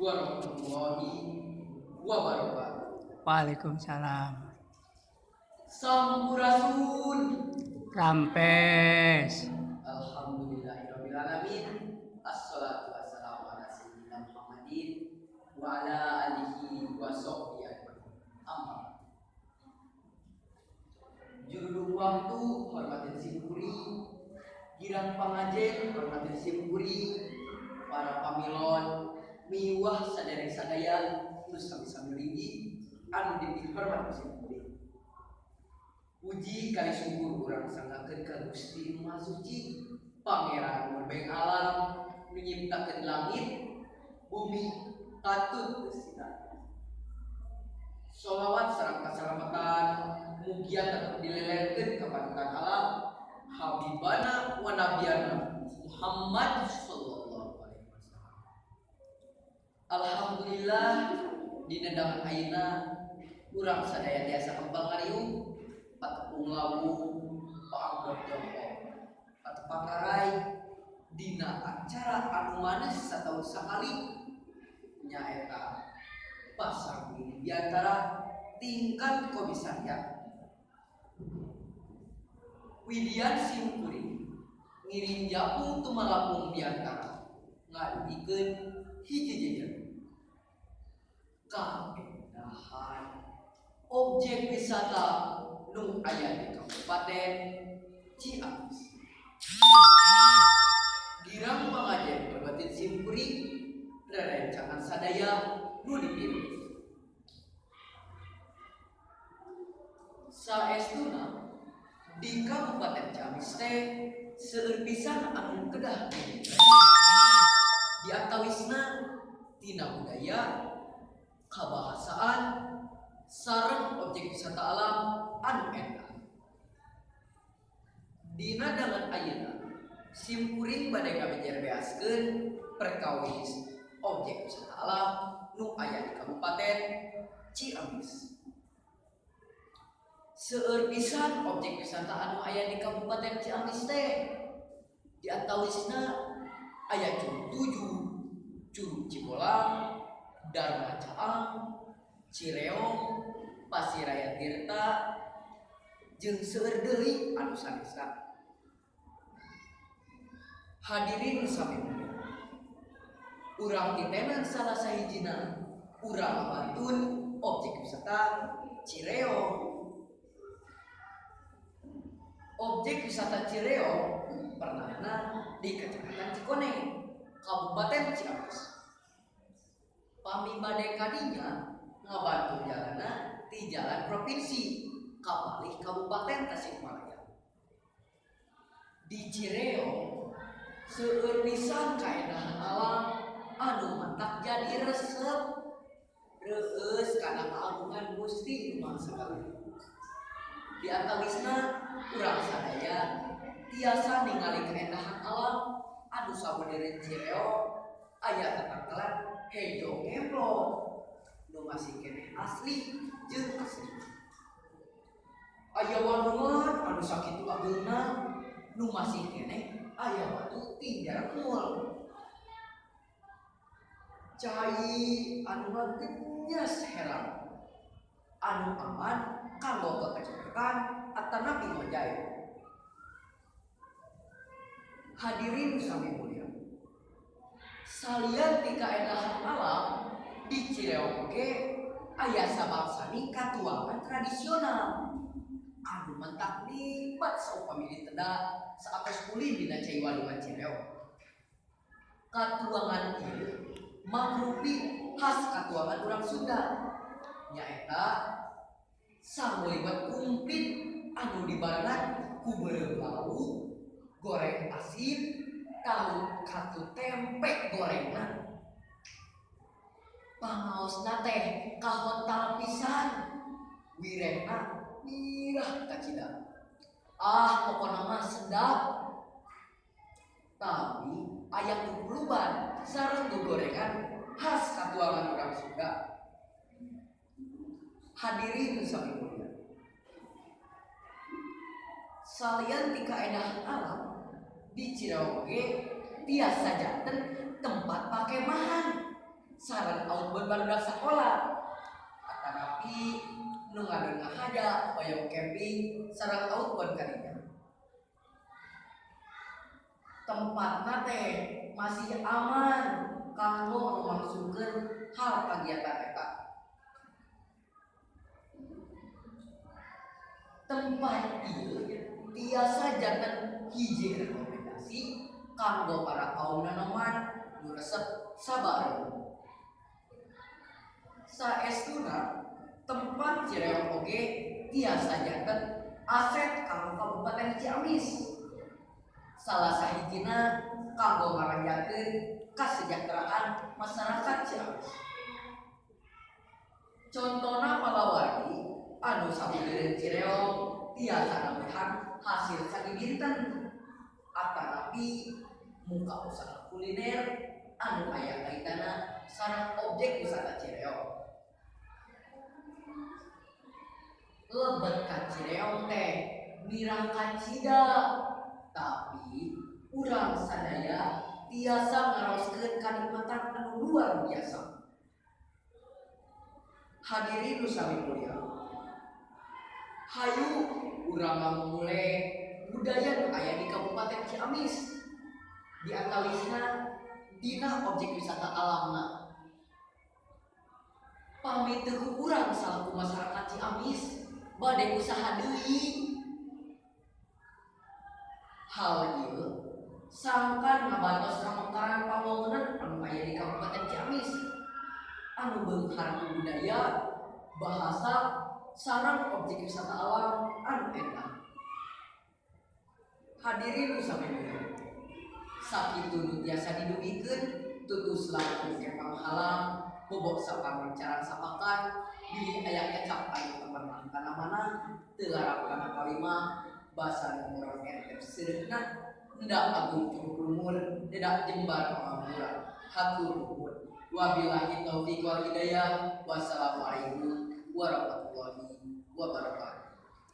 warahmatullahi wabarakatuh. Waalaikumsalam. Sampurasun. Rampes. Alhamdulillahirabbil alamin. Assalatu wassalamu ala sayyidina Muhammadin wa ala alihi wa sahbihi ajmain. Amma. Juru waktu hormatin simkuring, girang pangajen hormatin simkuring, para pamilon miwah saderek sadaya nu sami-sami linggih anu dipihormat ku simkuring. Puji kali syukur urang sanggakeun ka Gusti Maha Suci, Pangeran murbeng alam, nu nyiptakeun langit, bumi, katut geusina. Sholawat sareng kasalamatan mugia tetep dilelerkeun ka panutan alam, Habibana wa Nabiyana Muhammad sallallahu alaihi wasallam. Alhamdulillah dina dangan ayeuna urang sadaya tiasa kembang ngariung patepung lawuh paangkot jongkok patepang ngarai dina acara anu manis sataun sakali nyaeta pasang biantara tingkat komisariat. Widian simkuring ngiring japung tumalapung biantara ngadugikeun hiji jejer kaendahan objek wisata nu aya di Kabupaten Ciamis. Girang pangajen berbatin simkuring rerencangan sadaya nu dipilih. Saestuna di Kabupaten Ciamis teh seueur pisan anu kedah diantawisna tina budaya, kabahasaan, sareng objek wisata alam anu endah. Dina dangan ayeuna simkuring bade ngabejer-beaskeun perkawis objek wisata alam nu aya di Kabupaten Ciamis. Seueur pisan objek wisata anu aya di Kabupaten Ciamis teh diantawisna aya Curug Tujuh, Curug Cibolang, Darma Caang, Cireong, Pasiraya Tirta, jeung seueur deui anu sanesna. Hadirin sami mulia, urang titenan salah sahijina urang ngabantun objek wisata Cireong. Objek wisata Cireong pernahna di Kecamatan Cikoneng, Kabupaten Ciamis. Pami bade kadinya ngabantu jalanna di jalan provinsi kapalih Kabupaten Tasikmalaya. Di Cireong seueur pisan kaendahan alam anu matak jadi resep reueus kana kaanggungan Gusti Nu Maha Sagala. Di antawisna urang sadaya tiasa ningali kaendahan alam anu sabenerna Cireong aya tatangkalan hejo ngemplok nu masih keneh asli jeung asli. Aya walungan anu sakitu ageungna nu masih keneh aya batu tinggal mul. Cai anu ngagenyas herang anu aman kanggo kekecekan atanapi ngojay. Hadirin sami mulia, salian ti kaendahan alam di Cireong oge aya sabangsani katuangan tradisional anu mentak nikmat saupami diteda saatos ulin dina cai walungan Cireong. Katuangan ieu mangrupi khas katuangan urang Sunda, nyaeta sanguliwet kumplit anu dibarengan ku beureum lauk, goreng asin, tahu katu tempe gorengan. Pangaosna teh kahontal pisan, wirehna mirah kacida. Ah, pokona mah sedap. Tapi aya kukuluban sareng gogorengan khas katuangan urang Sunda. Hadirin sami mulia, salian ti kaendahan alam di Cireong oge tiasa janten tempat pakemahan sareng outbound barudak sakola. Atanapi nu ngadon ngahaja hoyong camping sareng outbound kadinya. Tempatna teh masih aman kanggo ngalangsungkeun hal kagiatan eta. Tempat ieu tiasa janten hiji rekomendasi kanggo para kaum nanoman nu resep sabareng. Saestuna tempat Cireong oge tiasa janten aset kanggo Kabupaten Ciamis. Salah sahijina kanggo ngaranjakeun kasejahteraan masyarakat Ciamis. Contona palawargi anu sabudeureun Cireong tiasa nambihan hasil sadidinten atanapi muka usaha kuliner anu aya kaitana sareng objek wisata Cireong. Lebet ka Cireong teh mirah kacida, tapi urang sadaya tiasa ngaraoskeun kanikmatan anu luar biasa. Hadirin nu sami mulia, hayu urang ngamumule budaya nu aya di Kabupaten Ciamis. Di antawisna dina objek wisata alamna. Pamit teu ku urang salaku masyarakat Ciamis bade usaha deui. Hal ieu sangkan ngabantos kamekaran pambangunan anu aya di Kabupaten Ciamis anu beunghar ku budaya, bahasa, sareng objek wisata alam anu endah. Hadirin nu sami mulia, sakitu nu tiasa didugikeun tutus laku kepang halang bobok sapangon carang sapakan bilih aya kecap anu teu pernah kana mana teu larap kana kalima basa nu murang entep seureukna hendak agung cukup lumur dedak jembar pangampura hatur nuhun. Wabillahi taufiq wal hidayah. Wassalamualaikum warahmatullahi wabarakatuh.